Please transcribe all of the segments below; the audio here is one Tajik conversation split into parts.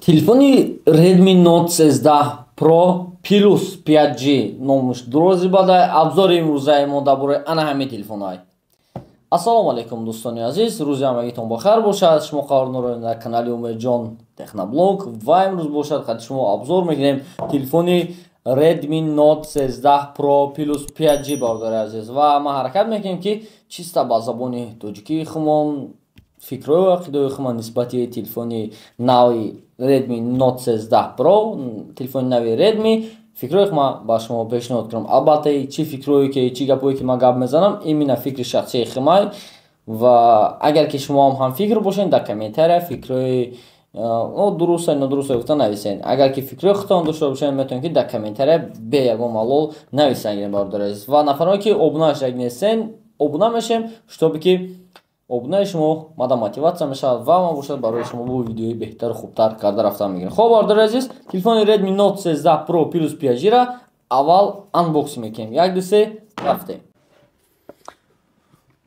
Телефони Redmi Note 13 Pro Plus 5G номуш дурози бадай. Обзори имрӯзаи мо дар бораи ана ҳамин телефонҳай. Ассалому алайкум, дӯстони азиз, рӯзи ҳамагитон бахайр бошад. Шумо қарор доред дар канали Умедҷон Техноблог ва имрӯз бошад, қади шумо обзор мекунем телефони Redmi Note 13 Pro Plus 5G, бародари азиз. Ва ман ҳаракат мекунем, ки чиста ба забони тоҷикии хумон фикрҳою ақидаҳои худман нисбати телефони нави Redmi Note 13 Pro, телефони нави Redmi, фикрҳои худман ба шумо пешниҳод кунам. Албатта, чӣ фикрҳое ки, чӣ гапҳое ки ман гап мезанам, именно фикри шахсии худмай ва агар ки шумо ҳам ҳамфикр бошед, дар комментария фикрҳои дуруста, нодуруста гуфта нависед. Агар ки фикрҳои худтон дошта бошед, метавонед, ки дар комментария бе ягон малол нависанд, бародари азиз. Ва нафарое ки обуна шаг нестен, обуна мешем, чтобы ки обунаи шумо мада мотиватсия мешавад ва ман бошад, барои шумо бо видеои беҳтару хубтар карда рафтан мегирем. Хоб, бародари азиз, телефони Redmi Note 13 Pro Plus 5G ра аввал unboxing мекунем. Як, ду, се, рафтем.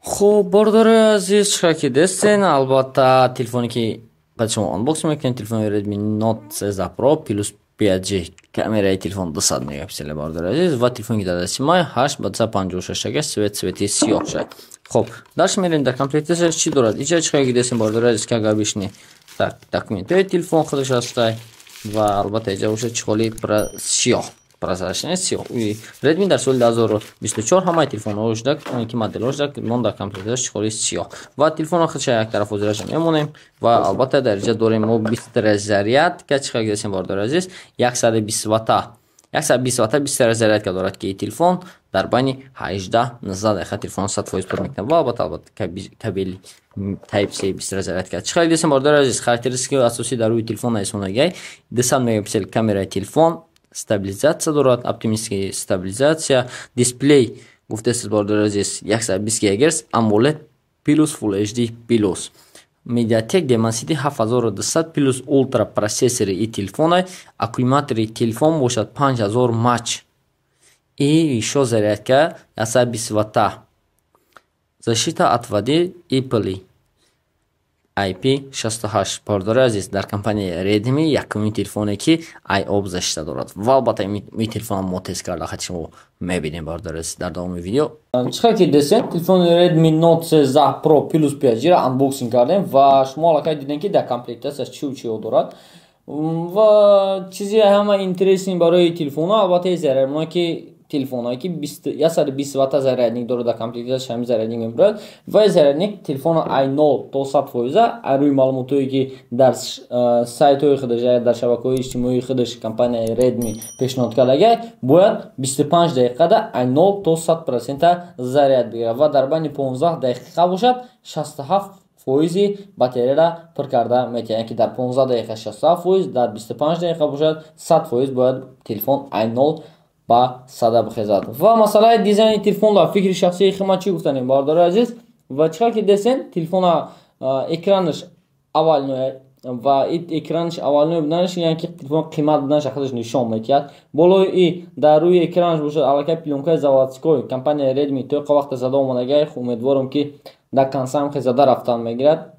Хуб, бародари азиз, чӣ ки дестен, албатта, телефоне ки баъд шумо unboxing мекунем, телефони Redmi Note 13 Pro Plus 5G. Камераи телефон 200 мегапиксел, бародари азиз, ва телефоне ки дар дасти май 8 ба 256 ага, цвети сиёҳ шад. Хоб, дальше мерем, дар комплектация чӣ дорад. Иҷа чӣ ки дестем, бародари азиз, как обычно, так, документҳои телефон худаш ҳастай ва албатта иҷа бошад, чехоли сиёҳ, прозрачный сиёҳ. Redmi дар соли 2024 ҳамаи телефонҳо шуда, ки моделҳо шуда, мон дар комплектация чехоли сиёҳ ва телефонро худша як тараф ҳозираша мемонем. Ва албатта дар иҷа дорем мо быстрая зарядка. Чӣ ки дестем, бародари азиз, 120 ватта, 120 ватта быстрая зарядка дорад, ки телефон дар байни 18 19 дақиқа телефон 100% пур мекунад. Ва албатта кабели Type C, быстрая зарядка. Чӣ хеле десем, бародари азиз, характеристикаи асосӣ дар рӯи телефон нависонагай: 200 мегапиксел камераи телефон, стабилизатсия дорад, оптический стабилизатсия, дисплей гуфтаст, бародари азиз, 120 Гц, AMOLED плюс Full HD плюс. MediaTek Dimensity 7200 плюс Ultra процессори и телефона, аккумулятори телефон бошад 5000 мАч и ещё зарядка 120 ватта. Защита от воды и пыли IP68. Бародари азиз, дар компанияи Redmi якумин телефоне ки ай об защита дорад. Ва албатта ин телефон мо тест карда хати шумо мебинем, бародари азиз, дар давоми видео. Чӣ хел ки десем, телефони Redmi Note 13 Pro Plus 5G ра unboxing кардем ва шумо аллакай дидем, ки дар комплектацияш чиу чио дорад. Ва чизи ҳама интересный барои телефонҳо, албатта, зарядное, ки телефонҳое ки 120 ватта зарядник дорад, дар комплектацияш ҳамин зарядник мебурад. Ва зарядник телефона ай 0 то 100 фоиза, ай рӯи маълумотҳое ки дар сайтҳои худаш, дар шабакаҳои иҷтимоии худаш компанияи Redmi пешниҳод кардагай, бояд 25 дақиқада ай 0 то 100 процента заряд бигирад ва дар байни 15 дақиқа бошад, 67 фоизи батареяра пур карда метавонад, ки дар 15 дақиқа 67%, дар 25 дақиқа бошад, 100% бояд телефон ай 0 ба сада бихезад. Ва масъалаи дизайни телефон дар фикри шахсии хидмат чӣ гуфтанем, бародари азиз? Ва чӣ ки десен, телефона экранаш овальный ва экранаш овальный буданаш, яъне ки телефон қимат буданаш худаш нишон медиҳад. Болои и дар рӯи экранаш бошад, аллакай плёнкаи заводской компанияи Redmi то қа вақта зада омадагай. Умедворам, ки дар консам хе зада рафтан мегирад.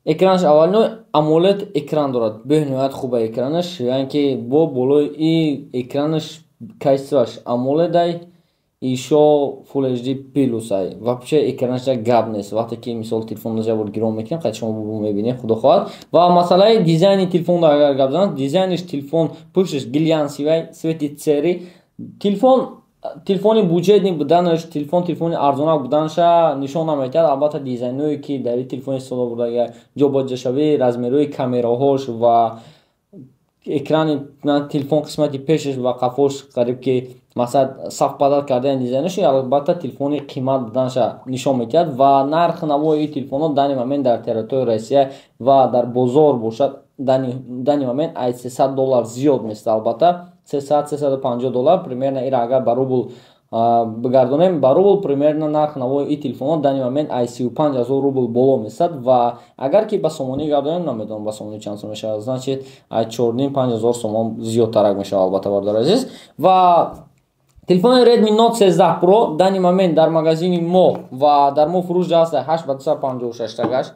Экранаш овальный, AMOLED экран дорад, бениҳоят хуба экранаш, яъне ки бо болои и экранаш качествоаш AMOLED ай, ишо Full HD плюс ай. Вообще экранаша гап нест. Вақте ки мисол телефонро як бор гирон мекунем, қад шумо мебинед, худо хоҳад. Ва масъалаи дизайни телефонро агар гап занам, дизайниш телефон пушташ глянцевый, цвети серый. Телефон телефони бюджетный буданаш, телефон телефони арзонак буданаша нишон намедиҳад. Албатта, дизайнҳое ки дар ин телефон истифода бурдага, ҷобаҷошавии размерҳои камераҳош ва экрани телефон, қисмати пешаш ва қафош қариб ки масалан совпадать кардани дизайнаш, албатта, телефони қимат буданаша нишон медиҳад. Ва нархи навои ин телефонҳо данный момент дар территорияи Россия ва дар бозор бошад, данный момент ай 300 доллар зиёд места, албатта 300, 350 доллар примерно. Ира агар ба рубл бигардонем, ба рубл примерно нархи навои ин телефонҳо данный момент ай 35 ҳазор рубл боло месад. Ва агар ки ба сомонӣ гардонем, намедонам, ба сомонӣ чанд сом мешавад, значит, ай 4,5, 5 ҳазор сомон зиёдтарак мешавад, албатта, бародари азиз. Ва телефони Redmi Note 13 Pro данный момент дар магазини мо ва дар мо фурӯш ҳаст 8 ба 256 тагаш.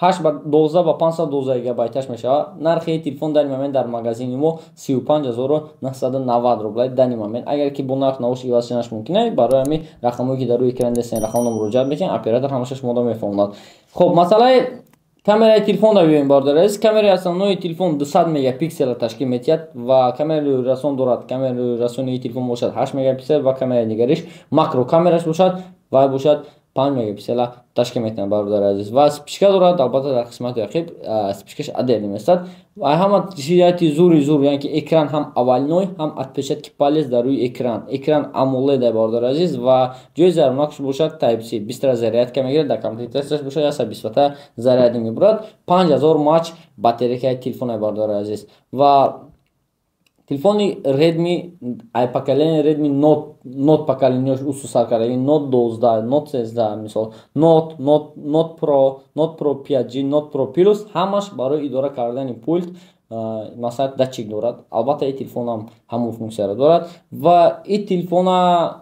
8 ба 12 ба 512 гигабайташ мешавад. Нархи телефон дар момент дар магазини мо 35 990 рубл дар момент. Агар ки бо нарх навош иваз шуданаш мумкин е, барои ҳамин рақамҳое, ки дар рӯи экран дестен, рақамро муроҷиат мекунед, оператор ҳамаша шуморо мефаҳмонад. Хоб, масъалаи камераи телефон да биёем, бародари азиз. Камераи основной телефон 200 мегапиксела ташкил метиҳад ва камераи рӯйрасон дорад. Камераи рӯйрасони телефон бошад 8 мегапиксел ва камераи нигариш, макро камераш бошад, вай бошад 5 мегапиксела ташкил метиҳад, бародари азиз. Ва вспышка дорад, албатта, дар қисмати ақиб вспышка ш отдельно местад. Ва ҳама ҷиҳати зури зур, яъне ки экран ҳам овальной, ҳам отпечатки палец дар рӯи экран. Экран AMOLED, бародари азиз, ва ҷои заряднокаш бошад Type C, быстро зарядка мегирад. Дар комплектация ш бошад 120 ватта заряд мебурад. 5000 мАч батарейка и телефоне, бародари азиз. Ва телефони Redmi, ай поколение Redmi Note, Note поколение ш усу сар кардаги, Note 12, Note 13, мисол, Note, Note, Note Pro, Note Pro 5G, Note Pro Plus, ҳамаш барои идора кардани пульт, масалан, датчик дорад. Албатта, ин телефонам ҳамон функсияро дорад. Ва ин телефона,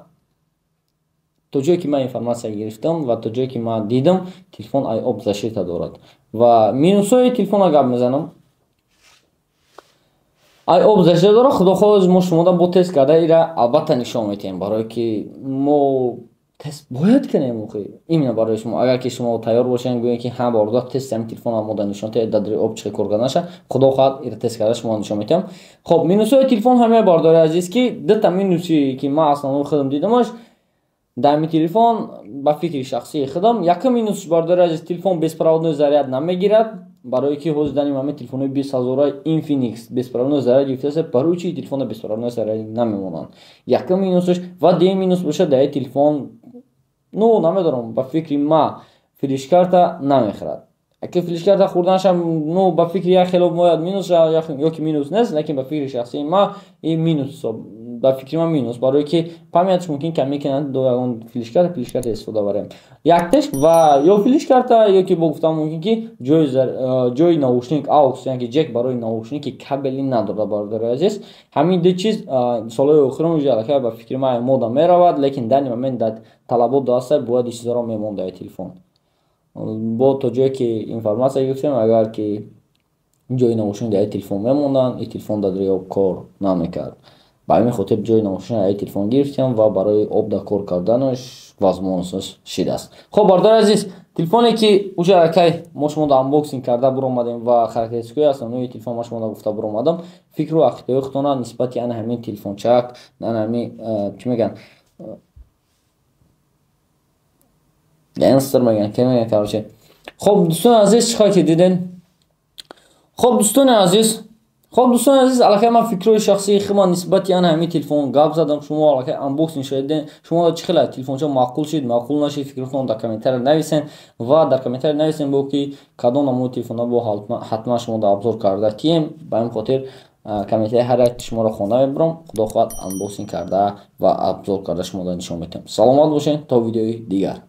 то ҷое ки ман информация гирифтам ва то ҷое ки ман дидам, телефон ай об защита дорад. Ва минусҳои телефона гап мезанам. Ай об защита дорад. Худо хоҳад, мо шумода бо тест карда ира албатта нишон медиҳем, барое ки мо тест бояд кунем именно барои шумо. Агар ки шумо тайёр бошед, гӯем ки ҳа, бародар, тести ҳамин телефона мода нишон диҳед, дар об чӣ кор карда наша, худо хоҳад, ира тест карда шумо нишон медиҳам. Хоб, минусҳои телефон ҳамаи, бародари азиз, ки дута минуси, ки ман основной худам дидамаш дар ҳамин телефон, ба фикри шахсии худам, якум минус, бародари азиз, телефон беспроводной заряд намегирад, барое ки ҳозир дар ин момент телефонҳои 20 ҳазораи Infinix беспроводной заряд гирифтааст. Барои чи телефона беспроводной заряд намемонанд? Якум минусаш. Ва дуюм минус бошад, дар ин телефон, ну, намедонам, ба фикри ма, флешкарта намехӯрад. Аки флешкарта хӯрданашам, ну, ба фикри як хело бояд минус ё ки минус нест, лекин ба фикри шахсии ма ин минус ҳисоб, ба фикри ман минус, барое ки память ш мумкин кам мекунад. До ягон флешкарта истифода барем яктеш ва ё флешкарта, ё ки бо гуфтан мумкин, ки ҷои наушник AUX, яъне ки ҷек барои наушник и кабели надорад, бародари азиз. Ҳамин ду чиз солҳои охирон уже аллакай, ба фикри ман, мода меравад, лекин дар ин момент дар талабот даста бояд ин чизҳоро мемонд дар телефон. Бо то ҷое ки информация гирифтем, агар ки ҷои наушник дар телефон мемонданд, ин телефон дар об кор намекард. Ба ҳамин хотир ҷои наушник дар телефон гирифтем ва барои об дар кор карданаш возможность шидааст. Хоб, бародари азиз, телефоне ки уже аллакай мо шумо unboxing карда буромадем ва характеристикаи основной телефон ма шумо гуфта буромадам, фикру ақидаҳои худтона нисбати ана ҳамин телефончак, ана ҳамин, чӣ мегӯянд, гангстер мегӯянд, ке мегӯянд, короче. Хоб, дӯстони азиз, чӣ хоҳед ки диден? Хоб, дӯстони азиз, аллакай ман фикрҳои шахсии худман нисбати ана ҳамин телефон гап задам. Шумо аллакай unboxing шудеден. Шумо чӣ хела телефонча маъқул шид, маъқул нашид? Фикротон дар комментария нависен ва дар комментария нависен, бо ки кадом намуди телефонҳо бо ҳатман шумо дар обзор карда кием. Ба ҳамин хотир комментария ҳар як шуморо хонда мебурам. Худо хоҳад, unboxing карда ва обзор карда шуморо нишон медиҳам. Саломат бошед, то видеои дигар.